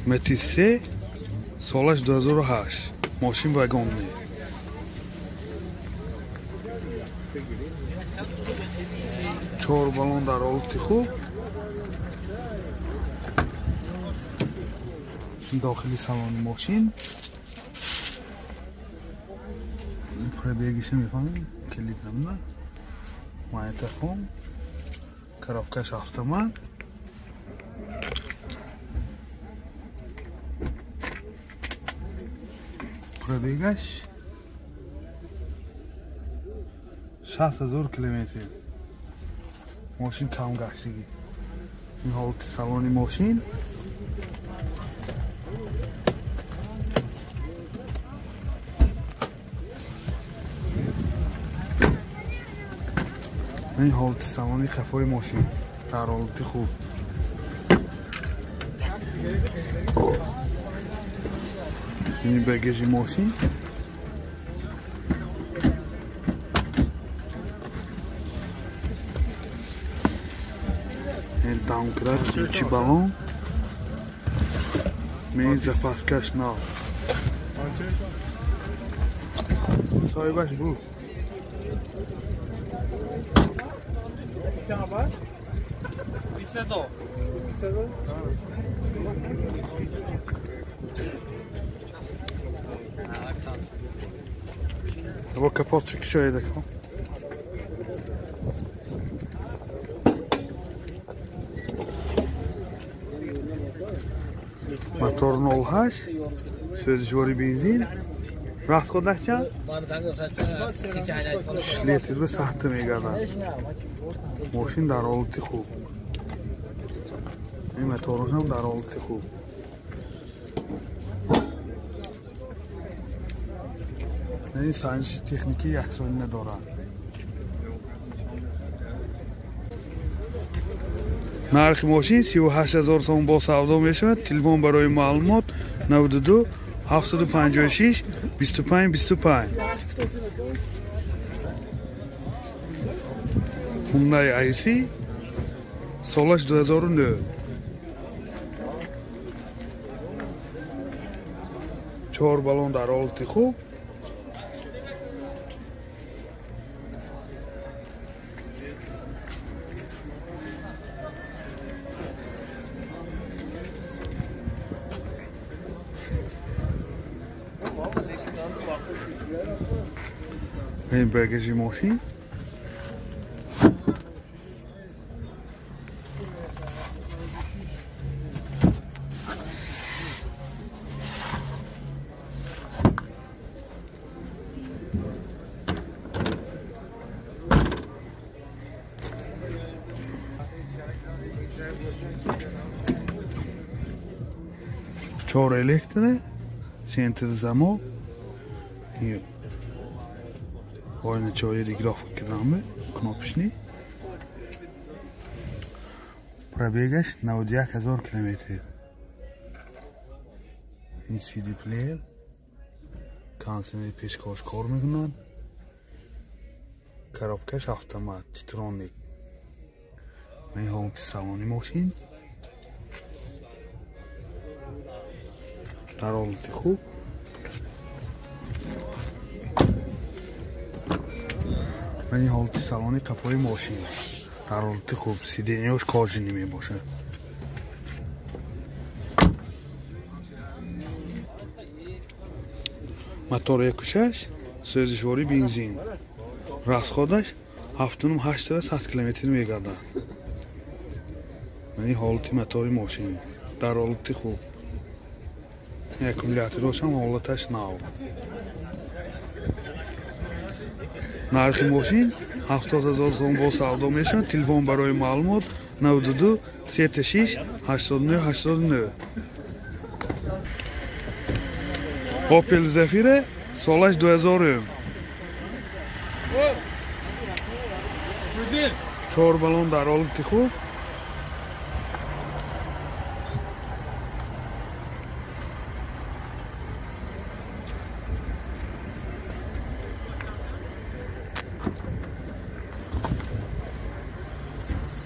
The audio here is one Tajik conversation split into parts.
Matiz 3 солаш 2008 мошин вагонный. Чор баллон дар ҳолати хуб. Дохили салони мошин. Пробегиша мефаҳмем, калид намуда. Магнитофон, коробкаш автомат. Пробегаш 60,000 километр. Мошин кам гаштагӣ. Ин ҳолати салони мошин. Ин ҳолати салони қафои мошин дар ҳолати хуб. Ин багажи мошин. Ин домкрат чи баллон. Мен запаскаш нав. Соҳибаш буд. Бо капотчик шояд кун. Мотор 0.8, сӯзишвори бензин. Расходаш чанд? Литр ба сахта мегардад. Мошин дар ҳолати хуб. Ин мотораш ҳам дар ҳолати хуб. Ин санҷиши техникӣ яксолина дорад. Нархи мошин 38,000 сом бо савдо мешавад. Телефон барои маълумот 92 756 25 25. Hyundai IC солаш 2009. Чор баллон дар ҳолати хуб. Ин багажи мошин. Чор электро, центр замок. Ойначаҳои регулировка кардам, кнопочный. Пробегаш 91,000 километр. Ин CD плеер, кондиционери пешкаш кор мекунад. Коробкаш автомат, титроник. Ин ҳолати салони мошин. Дар ҳолати хуб. Ин ҳолати салони қафои мошин дар ҳолати хуб. Сиденьяш кожаный мебошад. Мотор 1.6, сӯзишвори бензин. Расходаш 7.8 километр мегардад. Ин ҳолати мотори мошин дар ҳолати хуб. Аккумулятораш ҳам ҳолаташ нав. Нархи мошин 70,000 сом бо савдо мешавад. Телефон барои маълумот 92 36 89 89. Opel Zafira солаш 2000. Чор баллон дар ҳолати хуб.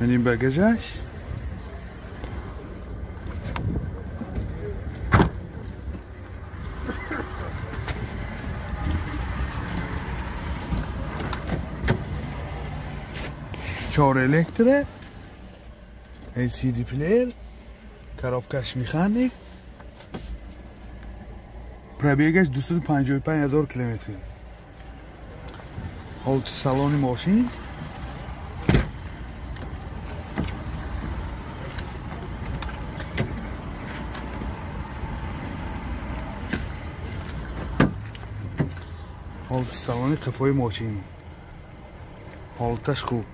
Ин багажаш. 4 электро, CD плеер, коробкаш механик, пробегаш 255 ҳазор километр. Ҳолати салони мошин. Ҳолати салони қафои мошин. Ҳолаташ хуб.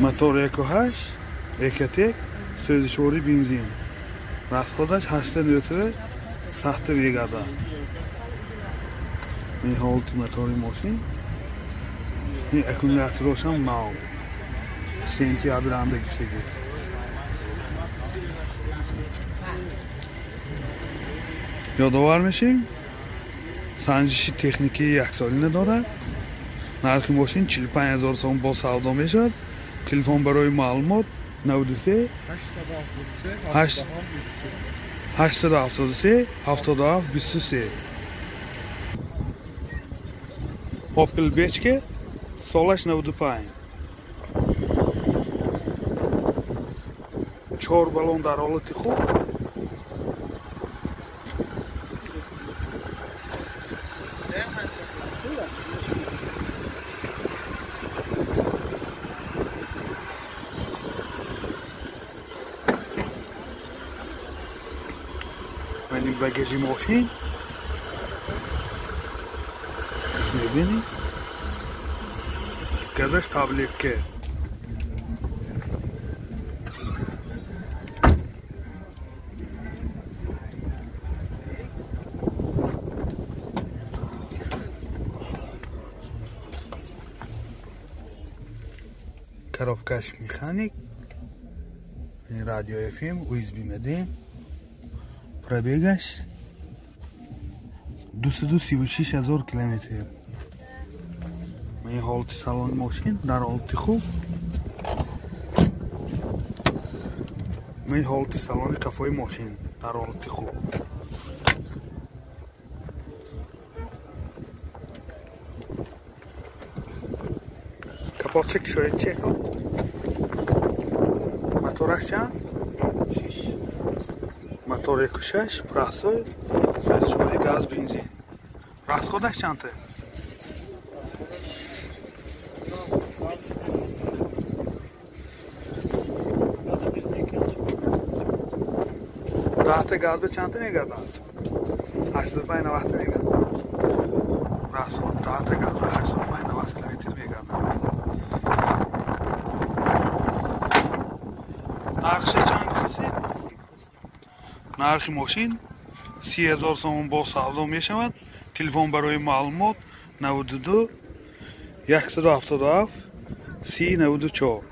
Мотор 1.8, Ecotec, сӯзишвори бензин. Расходаш 8.9 сахти вегада. Ин ҳолати мотори мошин. Ин аккумуляторошам нав. Сентябр анда гирифтагӣ. Ёдовар мешем, санҷиши техникии яксолина дорад. Нархи мошин 45 ҳазор сом бо савдо мешавад. Телефон барои маълумот 93 873 77 23. Opel Bechke солаш 95. 4 баллон дар ҳолати хуб. Багажи мошин мебинӣ, газаш таблетка. Коробкаш механик, радио FM, USB медем. Пробегаш 236 ҳазор километр. Ин ҳолати салони мошин дар ҳолати хуб. Ин ҳолати салони қафои мошин дар ҳолати хуб. Капотча кушоед че? Мотораш чанд? 6. Мотор 1.6, простой, сӯзишвори газ, бензин. Расходаш чандта? Даҳта газба чандта мегардад? 85 90 мегардад. Расход даҳта газба 85 90 километр мегардад. Нархша чанд гуфтед? Нархи мошин 30 ҳазор сомон бо савдо мешавад. Телефон барои маълумот 92 177 30 94.